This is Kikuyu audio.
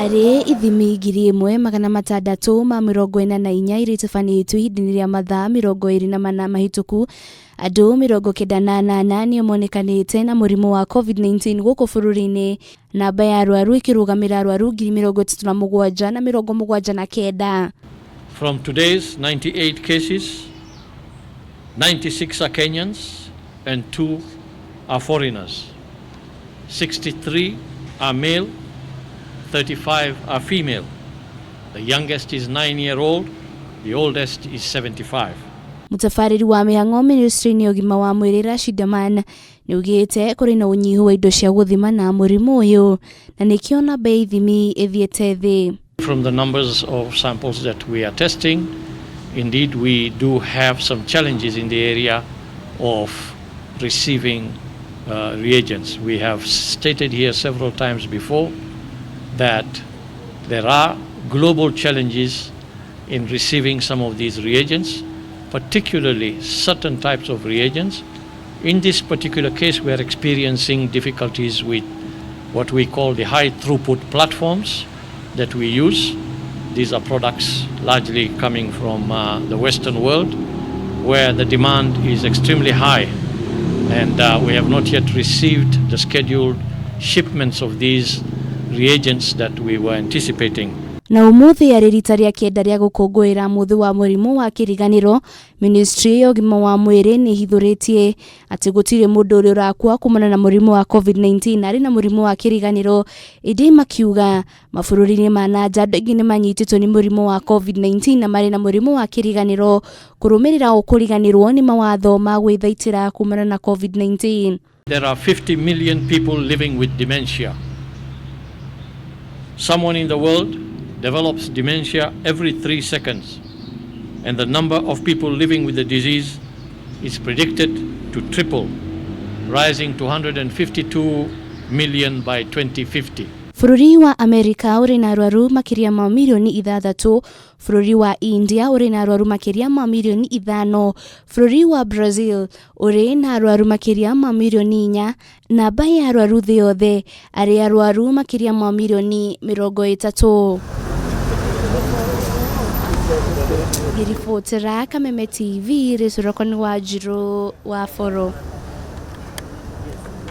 Harĩ ithimi 1644 iria itabanĩtio ihinda-inĩ rĩa mathaa 24 mahĩtũku, andũ 98 nĩo monekanĩte na mũrimũ wa COVID-19 gũkũ bũrũri-inĩ, namba ya arwaru ĩkĩrũgamĩra arwaru 37,079. From today's 98 cases, 96 are Kenyans and 2 are foreigners. 63 are male, 35 are female. The youngest is 9-year-old, the oldest is 75. Mũtabarĩri wa mĩhang'o ministry-inĩ ya ũgima wa mwĩrĩ Rashid Aman nĩaugĩte kũrĩ na ũnyihu wa indo cia gũthima na mũrimũ ũyũ na nĩkĩo namba ya ithimi ĩthiĩte thĩ. From the numbers of samples that we are testing, indeed we do have some challenges in the area of receiving reagents. We have stated here several times before that there are global challenges in receiving some of these reagents, particularly certain types of reagents. In this particular case, we are experiencing difficulties with what we call the high throughput platforms that we use. These are products largely coming from the Western world, where the demand is extremely high, and we have not yet received the scheduled shipments of these reagents that we were anticipating. Na ũmũthĩ arĩ rita rĩa kenda rĩa gũkũngũĩra mũthĩ wa mũrimũ wa kĩriganĩro, ministry ya ũgima wa mwĩrĩ nĩ ĩhithũrĩtie atĩ gũtirĩ mũndũ ũrĩa ũrakua kumana na mũrimũ wa COVID-19 arĩ na mũrimũ wa kĩriganĩro, ĩndĩ makiuga mabũrũri-inĩ ma na nja andũ aingĩ nĩ manyitĩtwo nĩ mũrimũ wa COVID-19 na marĩ na mũrimũ wa kĩriganĩro kũrũmĩrĩra o kũriganĩrwo nĩ mawatho ma gwĩthaitĩra kumana na COVID-19. There are 50 million people living with dementia. Someone in the world develops dementia every 3 seconds, and the number of people living with the disease is predicted to triple, rising to 152 million by 2050. Bũrũri wa Amerika ũrĩ na arwaru makĩria ma mirioni 6, bũrũri wa India ũrĩ na arwaru makĩria ma mirioni 5, bũrũri wa Brazil ũrĩ na arwaru makĩria ma mirioni 4, namba ya arwaru thĩ yothe arĩ arwaru makĩria ma mirioni 30. Ngĩribotera Kameme TV, Rĩcũroko nĩ Wanjirũ wa Boro.